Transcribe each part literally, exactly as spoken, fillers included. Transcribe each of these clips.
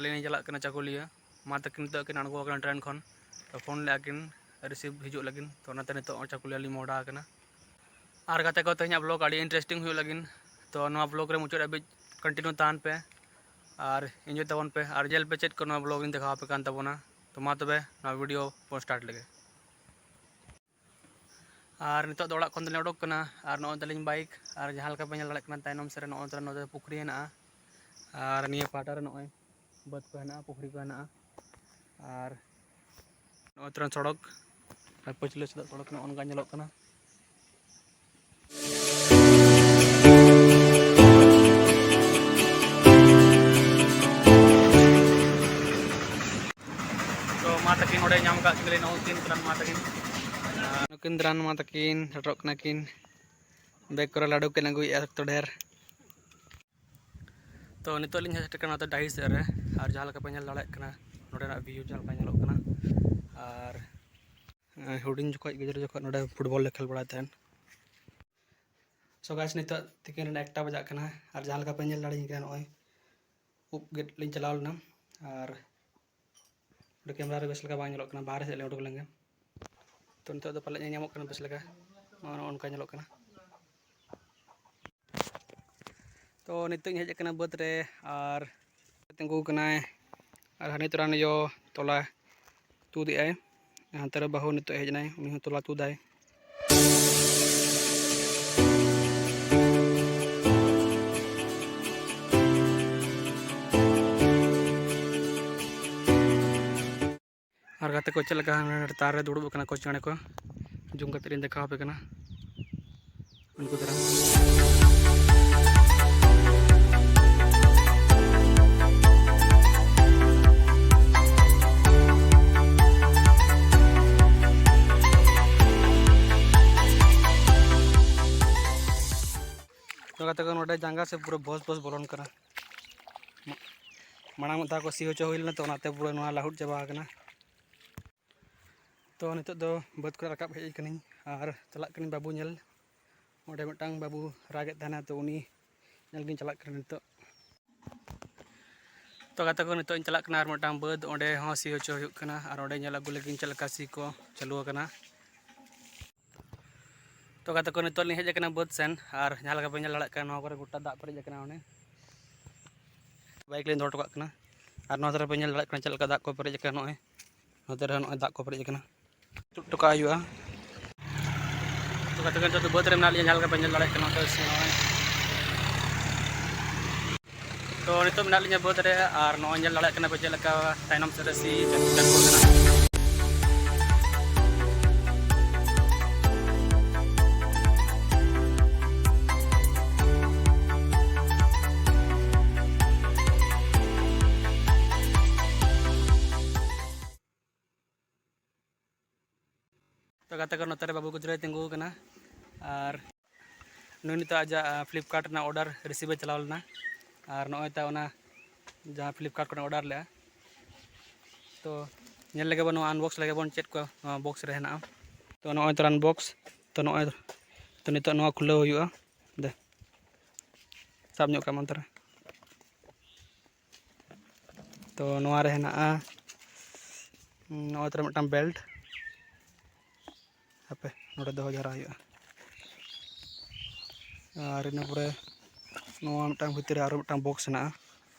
ᱟᱹᱞᱤᱧ ᱞᱤᱧ ᱪᱟᱞᱟᱜ ᱠᱟᱱᱟ ᱪᱟᱹᱠᱩᱞᱤᱭᱟᱹ᱾ ᱢᱟ ᱛᱟᱹᱠᱤᱱ ᱱᱤᱛᱚᱜ ᱠᱤᱱ ᱟᱬᱜᱚ ᱟᱠᱟᱱᱟ ᱴᱨᱮᱱ ᱠᱷᱚᱱ᱾ ᱛᱚ ᱯᱷᱳᱱ ᱞᱮᱫᱼᱟ ᱠᱤᱱ ᱨᱤᱥᱤᱵᱷ ᱦᱤᱡᱩᱜ ᱞᱟᱹᱜᱤᱫ, ᱛᱚ ᱚᱱᱟᱛᱮ ᱱᱤᱛᱚᱜ ᱪᱟᱹᱠᱩᱞᱤᱭᱟᱹ ᱞᱤᱧ ᱢᱚᱦᱰᱟ ᱟᱠᱟᱱᱟ᱾ ᱟᱨ ᱜᱟᱛᱮ ᱠᱚ, ᱛᱮᱦᱮᱧᱟᱜ ᱵᱞᱚᱜ ᱟᱹᱰᱤ ᱤᱱᱴᱟᱨᱮᱥᱴᱤᱝ ᱦᱩᱭᱩᱜ ᱞᱟᱹᱜᱤᱫ, ᱛᱚ ᱱᱚᱣᱟ ᱵᱞᱚᱜ ᱨᱮ ᱢᱩᱪᱟᱹᱫ ᱦᱟᱹᱵᱤᱡ ᱠᱚᱱᱴᱤᱱᱤᱭᱩ ᱛᱟᱦᱮᱱ ᱯᱮ ᱟᱨ ᱮᱱᱡᱚᱭ ᱛᱟᱵᱚᱱ ᱯᱮ ᱟᱨ ᱧᱮᱞ ᱯᱮ ᱪᱮᱫ ᱠᱚ ᱱᱚᱣᱟ ᱵᱞᱚᱜ ᱤᱧ ᱫᱮᱠᱷᱟᱣ ᱟᱯᱮ ᱠᱟᱱ ᱛᱟᱵᱚᱱᱟ᱾ ᱛᱚ ᱢᱟ ᱛᱚᱵᱮ ᱱᱚᱣᱟ ᱵᱷᱤᱰᱤᱭᱳ ᱵᱚᱱ ᱥᱴᱟᱨᱴ ᱞᱮᱜᱮ᱾ ᱟᱨ ᱱᱤᱛᱚᱜ ᱫᱚ ᱚᱲᱟᱜ ᱠᱷᱚᱱ ᱫᱚᱞᱤᱧ ᱚᱰᱚᱠ ᱠᱟᱱᱟ᱾ ᱟᱨ ᱱᱚᱜᱼᱚᱭ ᱛᱟᱹᱞᱤᱧ ᱵᱟᱭᱤᱠ, ᱟᱨ ᱡᱟᱦᱟᱸ ᱞᱮᱠᱟ ᱯᱮ ᱧᱮᱞ ᱫᱟᱲᱮᱭᱟᱜ ᱠᱟᱱᱟ ᱛᱟᱭᱱᱚᱢ ᱥᱮᱫ ᱨᱮ ᱱᱚᱜᱼᱚᱭ ᱛᱟᱞᱟᱝ ᱱᱚᱛᱮ ᱯᱩᱠᱷᱨᱤ ᱦᱮᱱᱟᱜᱼᱟ᱾ ᱟᱨ ᱱᱤᱭᱟᱹ ᱯᱟᱦᱴᱟ ᱨᱮ ᱱᱚᱜᱼᱚᱭ ᱵᱟᱹᱫᱽ ᱠᱚ ᱦᱮᱱᱟᱜᱼᱟ, ᱯᱩᱠᱷᱨᱤ ᱠᱚ ᱦᱮᱱᱟᱜᱼᱟ᱾ ᱟᱨ ᱱᱚᱜᱼᱚᱭ ᱛᱟᱞᱟᱝ ᱥᱚᱲᱚᱠ, ᱟᱨ ᱯᱟᱹᱪᱷᱞᱟᱹ ᱥᱮᱫ ᱥᱚᱲᱚᱠ ᱱᱚᱜᱼᱚ ᱱᱚᱝᱠᱟ ᱧᱮᱞᱚᱜ ᱠᱟᱱᱟ᱾ ᱛᱚ ᱢᱟ ᱛᱟᱹᱠᱤᱱ ᱱᱚᱰᱮ ᱧᱟᱢ ᱟᱠᱟᱫ ᱠᱤᱱᱟᱞᱤᱧ ᱱᱩᱠᱤᱱ ᱛᱟᱞᱟᱝ ᱢᱟ ᱛᱟᱹᱠᱤᱱ᱾ ᱟᱨ ᱱᱩᱠᱤᱱ ᱫᱟᱞᱟᱱ ᱢᱟ ᱛᱟᱹᱠᱤᱱ ᱥᱮᱴᱮᱨᱚᱜ ᱠᱟᱱᱟ ᱠᱤᱱ᱾ ᱵᱮᱜᱽ ᱠᱚᱨᱮ ᱞᱟᱹᱰᱩ ᱠᱤᱱ ᱟᱹᱜᱩᱭᱮᱫᱼᱟ ᱥᱚᱠᱛᱚ ᱰᱷᱮᱨ᱾ ᱛᱚ ᱱᱤᱛᱚᱜ ᱞᱤᱧ ᱦᱮᱡ ᱟᱠᱟᱱᱟ ᱱᱚᱛᱮ ᱰᱟᱹᱦᱤ ᱥᱮᱫ ᱨᱮ, ᱟᱨ ᱡᱟᱦᱟᱸ ᱞᱮᱠᱟ ᱯᱮ ᱧᱮᱞ ᱫᱟᱲᱮᱭᱟᱜ ᱠᱟᱱᱟ ᱱᱚᱰᱮᱱᱟᱜ ᱵᱷᱤᱭᱩ ᱡᱟᱦᱟᱸ ᱞᱮᱠᱟ ᱧᱮᱞᱚᱜ ᱠᱟᱱᱟ᱾ ᱟᱨ ᱦᱩᱰᱤᱧ ᱡᱚᱠᱷᱚᱡ, ᱜᱤᱫᱽᱨᱟᱹ ᱡᱚᱠᱷᱚᱡ ᱱᱚᱰᱮ ᱯᱷᱩᱴᱵᱚᱞ ᱞᱮ ᱠᱷᱮᱞ ᱵᱟᱲᱟᱭ ᱛᱟᱦᱮᱸᱱ᱾ ᱥᱚ ᱜᱟᱭᱥ, ᱱᱤᱛᱚᱜ ᱛᱤᱠᱤᱱ ᱨᱮᱱᱟᱜ ᱮᱠᱴᱟ ᱵᱟᱡᱟᱜ ᱠᱟᱱᱟ, ᱟᱨ ᱡᱟᱦᱟᱸ ᱞᱮᱠᱟ ᱯᱮ ᱧᱮᱞ ᱫᱟᱲᱮᱭᱟᱹᱧ ᱠᱟᱱᱟ, ᱱᱚᱜᱼᱚᱭ ᱩᱵ ᱜᱮᱫ ᱞᱤᱧ ᱪᱟᱞᱟᱣ ᱞᱮᱱᱟ, ᱟᱨ ᱚᱸᱰᱮ ᱠᱮᱢᱨᱟ ᱨᱮ ᱵᱮᱥ ᱞᱮᱠᱟ ᱵᱟᱝ ᱧᱮᱞᱚᱜ ᱠᱟᱱᱟ, ᱵᱟᱦᱨᱮ ᱥᱮᱫ ᱞᱤᱧ ᱩᱰᱩᱠ ᱞᱮᱱ ᱜᱮ᱾ ᱛᱚ ᱱᱤᱛᱚᱜ ᱫᱚ ᱯᱟᱞᱮᱫ ᱧᱮᱞ ᱧᱟᱢᱚᱜ ᱠᱟᱱᱟ ᱵᱮᱥ ᱞᱮᱠᱟ, ᱱᱚᱜᱼᱚ ᱱᱚᱜᱼᱚ ᱱᱚᱝᱠᱟ ᱧᱮᱞᱚᱜ ᱠᱟᱱᱟ᱾ ᱛᱚ ᱱᱤᱛᱚᱜ ᱤᱧ ᱦᱮᱡ ᱟᱠᱟᱱᱟ ᱵᱟᱹᱫᱽ ᱨᱮ, ᱟᱨ ᱛᱤᱸᱜᱩ ᱠᱟᱱᱟᱭ, ᱟᱨ ᱦᱟᱹᱱᱤ ᱛᱚᱨᱟ ᱱᱤᱭᱟᱹ ᱛᱚᱞᱟ ᱛᱩᱫ ᱮᱫᱟᱭ᱾ ᱦᱟᱱᱛᱮ ᱨᱮ ᱵᱟᱹᱦᱩ ᱱᱤᱛᱚᱜ ᱦᱮᱡ ᱮᱱᱟᱭ, ᱩᱱᱤ ᱦᱚᱸ ᱛᱚᱞᱟ ᱛᱩᱫᱟᱭ᱾ ᱟᱨ ᱜᱟᱛᱮ ᱠᱚ ᱪᱮᱫ ᱞᱮᱠᱟ ᱦᱟᱱᱮ ᱛᱟᱨ ᱨᱮ ᱫᱩᱲᱩᱵ ᱟᱠᱟᱱᱟ ᱠᱚ ᱪᱮᱬᱮ ᱠᱚ, ᱡᱩᱢ ᱠᱟᱛᱮ ᱞᱤᱧ ᱫᱮᱠᱷᱟᱣ ᱟᱯᱮ ᱠᱟᱱᱟ᱾ ᱩᱱᱠᱩ ᱫᱟᱨᱟᱢ᱾ ᱛᱚ ᱜᱟᱛᱮ ᱠᱚ, ᱱᱚᱰᱮ ᱡᱟᱸᱜᱟ ᱥᱮ ᱯᱩᱨᱟᱹ ᱵᱚᱥ ᱵᱚᱥ ᱵᱚᱞᱚᱱ ᱠᱟᱱᱟ᱾ ᱢᱟᱲᱟᱝ ᱢᱤᱫ ᱫᱷᱟᱣ ᱠᱚ ᱥᱤ ᱦᱚᱪᱚ ᱦᱩᱭ ᱞᱮᱱᱟ, ᱛᱚ ᱚᱱᱟᱛᱮ ᱯᱩᱨᱟᱹ ᱱᱚᱣᱟ ᱞᱟᱹᱦᱩᱫ ᱪᱟᱵᱟ ᱟᱠᱟᱱᱟ᱾ ᱛᱚ ᱱᱤᱛᱚᱜ ᱫᱚ ᱵᱟᱹᱫᱽ ᱠᱷᱚᱱ ᱨᱟᱠᱟᱵ ᱦᱮᱡ ᱟᱠᱟᱱᱟᱹᱧ ᱟᱨ ᱪᱟᱞᱟᱜ ᱠᱟᱹᱱᱟᱹᱧ ᱵᱟᱹᱵᱩ ᱧᱮᱞ᱾ ᱚᱸᱰᱮ ᱢᱤᱫᱴᱟᱝ ᱵᱟᱹᱵᱩ ᱨᱟᱜᱮᱫ ᱛᱟᱦᱮᱱᱟ, ᱛᱚ ᱩᱱᱤ ᱧᱮᱞ ᱜᱤᱧ ᱪᱟᱞᱟᱜ ᱠᱟᱱᱟ ᱱᱤᱛᱚᱜ᱾ ᱛᱚ ᱜᱟᱛᱮ ᱠᱚ, ᱱᱤᱛᱚᱜ ᱤᱧ ᱪᱟᱞᱟᱜ ᱠᱟᱱᱟ ᱟᱨ ᱢᱤᱫᱴᱟᱝ ᱵᱟᱹᱫᱽ, ᱚᱸᱰᱮ ᱦᱚᱸ ᱥᱤ ᱦᱚᱪᱚ ᱦᱩᱭᱩᱜ ᱠᱟᱱᱟ, ᱟᱨ ᱚᱸᱰᱮ ᱧᱮᱞ ᱟᱹᱜᱩ ᱞᱟᱹᱜᱤᱫ ᱪᱮᱫ ᱞᱮᱠᱟ ᱥᱤ ᱠᱚ ᱪᱟᱹᱞᱩ ᱟᱠᱟᱱᱟ᱾ ᱛᱚ ᱜᱟᱛᱮ ᱠᱚ, ᱱᱤᱛᱚᱜ ᱞᱤᱧ ᱦᱮᱡ ᱟᱠᱟᱱᱟ ᱵᱟᱹᱫᱽ ᱥᱮᱱ, ᱟᱨ ᱡᱟᱦᱟᱸ ᱞᱮᱠᱟ ᱯᱮ ᱧᱮᱞ ᱫᱟᱲᱮᱭᱟᱜ ᱠᱟᱱᱟ, ᱱᱚᱣᱟ ᱠᱚᱨᱮ ᱜᱚᱴᱟ ᱫᱟᱜ ᱯᱮᱨᱮᱡ ᱟᱠᱟᱱᱟ᱾ ᱚᱱᱮ ᱵᱟᱭᱤᱠ ᱞᱤᱧ ᱫᱚᱦᱚ ᱦᱚᱴᱚ ᱠᱟᱜ ᱠᱟᱱᱟ, ᱟᱨ ᱱᱚᱣᱟ ᱫᱷᱟᱨᱮ ᱯᱮ ᱧᱮᱞ ᱫᱟᱲᱮᱭᱟᱜ ᱠᱟᱱᱟ ᱪᱮᱫ ᱞᱮᱠᱟ ᱫᱟᱜ ᱠᱚ ᱯᱮᱨᱮᱡ ᱟᱠᱟᱱᱟ᱾ ᱱᱚᱜᱼᱚᱭ ᱱᱚᱛᱮ ᱨᱮᱦᱚᱸ ᱱᱚᱜᱼᱚᱭ ᱫᱟᱜ ᱠᱚ ᱯᱮᱨᱮᱡ ᱟᱠᱟᱱᱟ᱾ ᱛᱩᱫ ᱦᱚᱴᱚ ᱠᱟᱜ ᱦᱩᱭᱩᱜᱼᱟ᱾ ᱛᱚ ᱜᱟᱛᱮ ᱠᱚ, ᱱᱤᱛᱚᱜ ᱫᱚ ᱵᱟᱹᱫᱽ ᱨᱮ ᱢᱮᱱᱟᱜ ᱞᱤᱧᱟ, ᱡᱟᱦᱟᱸ ᱞᱮᱠᱟ ᱯᱮ ᱧᱮᱞ ᱫᱟᱲᱮᱭᱟᱜ ᱠᱟᱱᱟ᱾ ᱛᱚ ᱥᱮ ᱱᱚᱜᱼᱚᱭ, ᱛᱚ ᱱᱤᱛᱚᱜ ᱢᱮᱱᱟᱜ ᱞᱤᱧᱟ ᱵᱟᱹᱫᱽ ᱨᱮ, ᱟᱨ ᱱᱚᱜᱼᱚᱭ ᱧᱮᱞ ᱫᱟᱲᱮᱭᱟᱜ ᱠᱟᱱᱟ ᱯᱮ ᱪᱮᱫ ᱞᱮᱠᱟ ᱛᱟᱭᱱᱚᱢ ᱥᱮᱫ ᱨᱮ ᱥᱤ ᱪᱟᱹᱞᱩ ᱠᱟᱱᱟ᱾ ᱛᱚ ᱜᱟᱛᱮ ᱠᱚ, ᱱᱚᱛᱮ ᱨᱮ ᱵᱟᱹᱵᱩ ᱜᱤᱫᱽᱨᱟᱹᱭ ᱛᱤᱸᱜᱩ ᱟᱠᱟᱱᱟ, ᱟᱨ ᱱᱩᱭ ᱱᱤᱛᱚᱜ ᱟᱡᱟᱜ, ᱟᱸ, Flipkart ᱨᱮᱱᱟᱜ order receive ᱮ ᱪᱟᱞᱟᱣ ᱞᱮᱱᱟ, ᱟᱨ ᱱᱚᱜᱼᱚᱭ ᱛᱟ ᱚᱱᱟ ᱡᱟᱦᱟᱸ Flipkart ᱠᱷᱚᱱᱮ order ᱞᱮᱫᱼᱟ᱾ ᱛᱚ ᱧᱮᱞ ᱞᱮᱜᱮ ᱵᱚᱱ, ᱱᱚᱣᱟ unbox ᱞᱮᱜᱮ ᱵᱚᱱ ᱪᱮᱫ ᱠᱚ ᱱᱚᱣᱟ box ᱨᱮ ᱦᱮᱱᱟᱜᱼᱟ᱾ ᱛᱚ ᱱᱚᱜᱼᱚᱭ ᱛᱚᱨᱟ unbox, ᱛᱚ ᱱᱚᱜᱼᱚᱭ, ᱛᱚ ᱱᱤᱛᱚᱜ ᱱᱚᱣᱟ ᱠᱷᱩᱞᱟᱹᱣ ᱦᱩᱭᱩᱜᱼᱟ᱾ ᱫᱮ, ᱥᱟᱵ ᱧᱚᱜ ᱠᱟᱜ ᱢᱮ ᱚᱱᱛᱮ ᱨᱮ᱾ ᱛᱚ ᱱᱚᱣᱟ ᱨᱮ ᱦᱮᱱᱟᱜᱼᱟ, ᱱᱚᱜᱼᱚᱭ ᱛᱚᱨᱟ ᱢᱤᱫᱴᱟᱝ belt, ᱦᱟᱯᱮ ᱱᱚᱰᱮ ᱫᱚᱦᱚ ᱡᱟᱣᱨᱟ ᱦᱩᱭᱩᱜᱼᱟ᱾ ᱟᱨ ᱤᱱᱟᱹ ᱯᱚᱨᱮ ᱱᱚᱣᱟ ᱢᱤᱫᱴᱟᱝ ᱵᱷᱤᱛᱤᱨ ᱨᱮ ᱟᱨᱚ ᱢᱤᱫᱴᱟᱝ box ᱦᱮᱱᱟᱜᱼᱟ᱾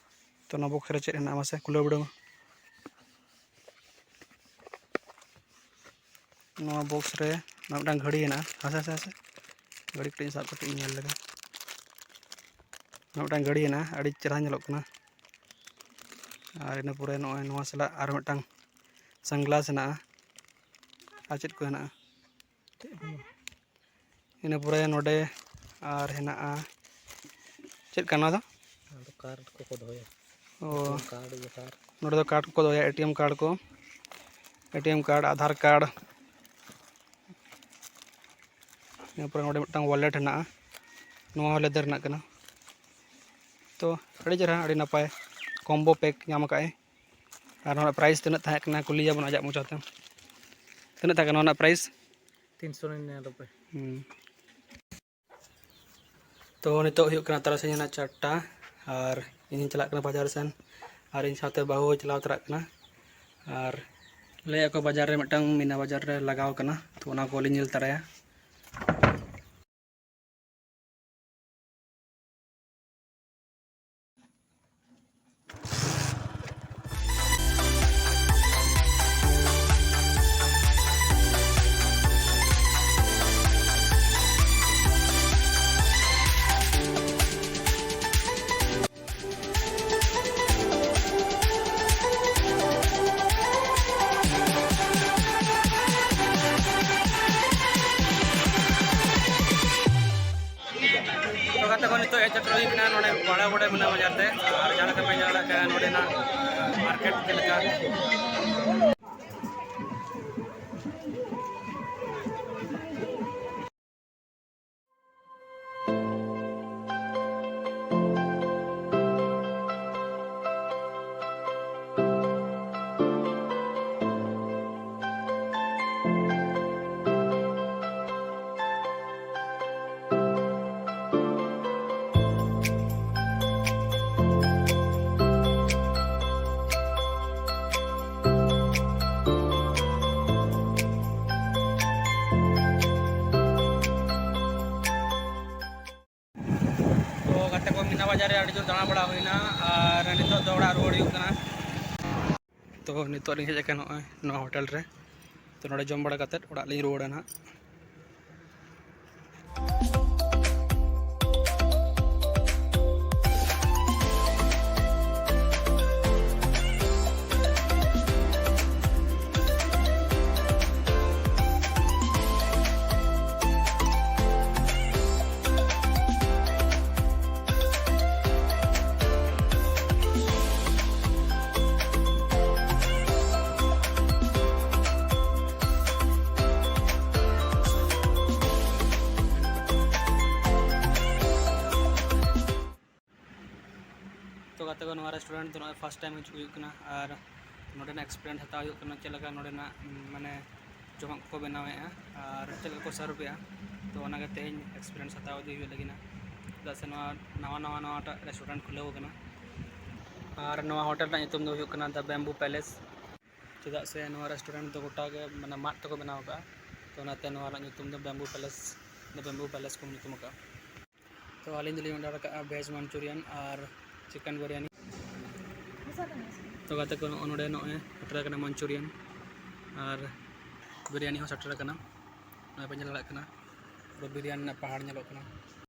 ᱛᱚ ᱱᱚᱣᱟ box ᱨᱮ ᱪᱮᱫ ᱦᱮᱱᱟᱜᱼᱟ ᱢᱟᱥᱮ ᱠᱷᱩᱞᱟᱹᱣ ᱵᱤᱰᱟᱹᱣ ᱢᱮ᱾ ᱱᱚᱣᱟ box ᱨᱮ ᱱᱚᱣᱟ ᱢᱤᱫᱴᱟᱝ ᱜᱷᱟᱹᱲᱤ ᱦᱮᱱᱟᱜᱼᱟ᱾ ᱦᱟᱥᱮ ᱦᱟᱥᱮ ᱦᱟᱥᱮ, ᱜᱷᱟᱹᱲᱤ ᱠᱟᱹᱴᱤᱡ ᱤᱧ ᱥᱟᱵ ᱠᱟᱛᱮ ᱤᱧ ᱧᱮᱞ ᱞᱮᱜᱮ᱾ ᱱᱚᱣᱟ ᱢᱤᱫᱴᱟᱝ ᱜᱷᱟᱹᱲᱤ ᱦᱮᱱᱟᱜᱼᱟ, ᱟᱹᱰᱤ ᱪᱮᱦᱨᱟ ᱧᱮᱞᱚᱜ ᱠᱟᱱᱟ᱾ ᱟᱨ ᱤᱱᱟᱹ ᱯᱚᱨᱮ ᱱᱚᱜᱼᱚᱭ ᱱᱚᱣᱟ ᱥᱟᱞᱟᱜ ᱟᱨ ᱢᱤᱫᱴᱟᱝ sunglass ᱦᱮᱱᱟᱜᱼᱟ᱾ ᱟᱨ ᱪᱮᱫ ᱠᱚ ᱦᱮᱱᱟᱜᱼᱟ? ᱤᱱᱟᱹ ᱯᱚᱨᱮ ᱱᱚᱰᱮ ᱟᱨ ᱦᱮᱱᱟᱜᱼᱟ, ᱪᱮᱫ ᱠᱟᱱᱟ ᱫᱚ? ᱚᱱᱟ ᱫᱚ card ᱠᱚᱠᱚ ᱫᱚᱦᱚᱭᱟ᱾ ᱚ᱾ ATM card, ᱤᱭᱟᱹ card᱾ ᱱᱚᱰᱮ ᱫᱚ card ᱠᱚᱠᱚ ᱫᱚᱦᱚᱭᱟ, ATM card ᱠᱚ, ATM card, Aadhaar card᱾ ᱤᱱᱟᱹ ᱯᱚᱨᱮ ᱱᱚᱰᱮ ᱢᱤᱫᱴᱟᱝ wallet ᱦᱮᱱᱟᱜᱼᱟ, ᱱᱚᱣᱟ ᱦᱚᱸ leather ᱨᱮᱱᱟᱜ ᱠᱟᱱᱟ᱾ ᱛᱚ ᱟᱹᱰᱤ ᱪᱮᱦᱨᱟ, ᱟᱹᱰᱤ ᱱᱟᱯᱟᱭ combo pack ᱧᱟᱢ ᱟᱠᱟᱫ ᱟᱭ᱾ ᱟᱨ ᱱᱚᱣᱟ price ᱛᱤᱱᱟᱹᱜ ᱛᱟᱦᱮᱸ ᱠᱟᱱᱟ ᱠᱩᱞᱤᱭᱟᱵᱚᱱ ᱟᱡᱟᱜ ᱢᱚᱪᱟᱛᱮ, ᱛᱤᱱᱟᱹᱜ ᱛᱟᱦᱮᱸ ᱠᱟᱱᱟ ᱱᱚᱣᱟ ᱨᱮᱱᱟᱜ price? ᱛᱤᱱᱥᱚ ᱱᱤᱨᱟᱱᱚᱵᱵᱳᱭ᱾ ᱦᱩᱸ᱾ ᱛᱚ ᱱᱤᱛᱚᱜ ᱦᱩᱭᱩᱜ ᱠᱟᱱᱟ ᱛᱟᱨᱟᱥᱤᱧ ᱨᱮᱱᱟᱜ ᱪᱟᱨᱴᱟ, ᱟᱨ ᱤᱧᱤᱧ ᱪᱟᱞᱟᱜ ᱠᱟᱱᱟ ᱵᱟᱡᱟᱨ ᱥᱮᱱ᱾ ᱟᱨ ᱤᱧ ᱥᱟᱶᱛᱮ ᱵᱟᱹᱦᱩ ᱦᱚᱸ ᱪᱟᱞᱟᱣ ᱛᱚᱨᱟᱜ ᱠᱟᱱᱟ᱾ ᱟᱨ ᱞᱟᱹᱭᱮᱫ ᱠᱚ ᱵᱟᱡᱟᱨ ᱨᱮ ᱢᱤᱫᱴᱟᱝ ᱢᱤᱱᱟ ᱵᱟᱡᱟᱨ ᱨᱮ ᱞᱟᱜᱟᱣ ᱠᱟᱱᱟ, ᱛᱚ ᱚᱱᱟ ᱠᱚᱞᱤᱧ ᱧᱮᱞ ᱛᱟᱨᱟᱭᱟ᱾ ᱛᱚ ᱜᱟᱛᱮ ᱠᱚ, ᱱᱤᱛᱚᱜ ᱦᱮᱡ ᱥᱮᱴᱮᱨ ᱦᱩᱭ ᱠᱟᱱᱟ ᱱᱚᱰᱮ ᱵᱟᱲᱟᱜᱚᱰᱟ ᱢᱤᱱᱟ ᱵᱟᱡᱟᱨ ᱛᱮ, ᱟᱨ ᱡᱟᱦᱟᱸ ᱞᱮᱠᱟ ᱯᱮ ᱧᱮᱞ ᱫᱟᱲᱮᱭᱟᱜ ᱠᱟᱱᱟ ᱱᱚᱰᱮᱱᱟᱜ ᱢᱟᱨᱠᱮᱴ ᱪᱮᱫ ᱞᱮᱠᱟ᱾ ᱛᱚ ᱜᱟᱛᱮ ᱠᱚ, ᱢᱤᱱᱟ ᱵᱟᱡᱟᱨ ᱨᱮ ᱟᱹᱰᱤ ᱡᱳᱨ ᱫᱟᱬᱟ ᱵᱟᱲᱟ ᱦᱩᱭᱱᱟ, ᱟᱨ ᱱᱤᱛᱚᱜ ᱫᱚ ᱚᱲᱟᱜ ᱨᱩᱣᱟᱹᱲ ᱦᱩᱭᱩᱜ ᱠᱟᱱᱟ᱾ ᱛᱚ ᱱᱤᱛᱚᱜ ᱞᱤᱧ ᱦᱮᱡ ᱟᱠᱟᱱᱟ ᱱᱚᱜᱼᱚᱭ ᱱᱚᱣᱟ ᱦᱳᱴᱮᱞ ᱨᱮ᱾ ᱛᱚ ᱱᱚᱰᱮ ᱡᱚᱢ ᱵᱟᱲᱟ ᱠᱟᱛᱮᱫ ᱚᱲᱟᱜ ᱞᱤᱧ ᱨᱩᱣᱟᱹᱲᱟ ᱱᱟᱦᱟᱜ᱾ ᱛᱚ ᱜᱟᱛᱮ ᱠᱚ, ᱱᱚᱣᱟ restaurant ᱫᱚ ᱱᱚᱜᱼᱚᱭ first time ᱦᱤᱡᱩᱜ ᱦᱩᱭᱩᱜ ᱠᱟᱱᱟ, ᱟᱨ ᱱᱚᱰᱮᱱᱟᱜ experience ᱦᱟᱛᱟᱣ ᱦᱩᱭᱩᱜ ᱠᱟᱱᱟ, ᱪᱮᱫ ᱞᱮᱠᱟ ᱱᱚᱰᱮᱱᱟᱜ, ᱩᱢ, ᱢᱟᱱᱮ ᱡᱚᱢᱟᱜ ᱠᱚ ᱵᱮᱱᱟᱣᱮᱫᱼᱟ ᱟᱨ ᱪᱮᱫ ᱞᱮᱠᱟ ᱠᱚ serve ᱮᱫᱼᱟ᱾ ᱛᱚ ᱚᱱᱟᱜᱮ ᱛᱮᱦᱮᱧ experience ᱦᱟᱛᱟᱣ ᱤᱫᱤ ᱦᱩᱭᱩᱜ ᱞᱟᱹᱜᱤᱫ ᱱᱟᱜ, ᱪᱮᱫᱟᱜ ᱥᱮ ᱱᱚᱣᱟ ᱱᱟᱣᱟ ᱱᱟᱣᱟ ᱱᱚᱣᱟᱴᱟᱜ restaurant ᱠᱷᱩᱞᱟᱹᱣ ᱠᱟᱱᱟ᱾ ᱟᱨ ᱱᱚᱣᱟ ᱦᱳᱴᱮᱞ ᱨᱮᱱᱟᱜ ᱧᱩᱛᱩᱢ ᱫᱚ ᱦᱩᱭᱩᱜ ᱠᱟᱱᱟ The Bamboo Palace᱾ ᱪᱮᱫᱟᱜ ᱥᱮ ᱱᱚᱣᱟ ᱨᱮᱥᱴᱩᱨᱮᱱᱴ ᱫᱚ ᱜᱚᱴᱟ ᱜᱮ ᱢᱟᱱᱮ ᱢᱟᱫ ᱛᱮᱠᱚ ᱵᱮᱱᱟᱣ ᱟᱠᱟᱫᱼᱟ, ᱛᱚ ᱚᱱᱟᱛᱮ ᱱᱚᱣᱟ ᱨᱮᱱᱟᱜ ᱧᱩᱛᱩᱢ ᱫᱚ ᱵᱮᱢᱵᱩ ᱯᱮᱞᱮᱥ, The Bamboo Palace ᱠᱚ ᱧᱩᱛᱩᱢ ᱟᱠᱟᱫᱼᱟ᱾ ᱛᱚ ᱟᱹᱞᱤᱧ ᱫᱚᱞᱤᱧ ᱚᱰᱟᱨ ᱟᱠᱟᱫᱼᱟ ᱵᱷᱮᱡᱽ ᱢᱟᱱᱪᱩᱨᱤᱭᱟᱱ ᱟᱨ ᱪᱤᱠᱮᱱ ᱵᱤᱨᱭᱟᱱᱤ᱾ ᱛᱚ ᱜᱟᱛᱮ ᱠᱚ, ᱱᱚᱜᱼᱚ ᱱᱚᱰᱮ ᱱᱚᱜᱼᱚᱭ ᱥᱮᱴᱮᱨ ᱟᱠᱟᱱᱟ ᱢᱟᱱᱪᱩᱨᱤᱭᱟᱱ ᱟᱨ ᱵᱤᱨᱭᱟᱱᱤ ᱦᱚᱸ ᱥᱮᱴᱮᱨ ᱟᱠᱟᱱᱟ᱾ ᱱᱚᱜᱼᱚᱭ ᱯᱮ ᱧᱮᱞ ᱫᱟᱲᱮᱭᱟᱜ ᱠᱟᱱᱟ, ᱯᱩᱨᱟᱹ ᱵᱤᱨᱭᱟᱱᱤ ᱨᱮᱱᱟᱜ ᱯᱟᱦᱟᱲ ᱧᱮᱞᱚᱜ ᱠᱟᱱᱟ᱾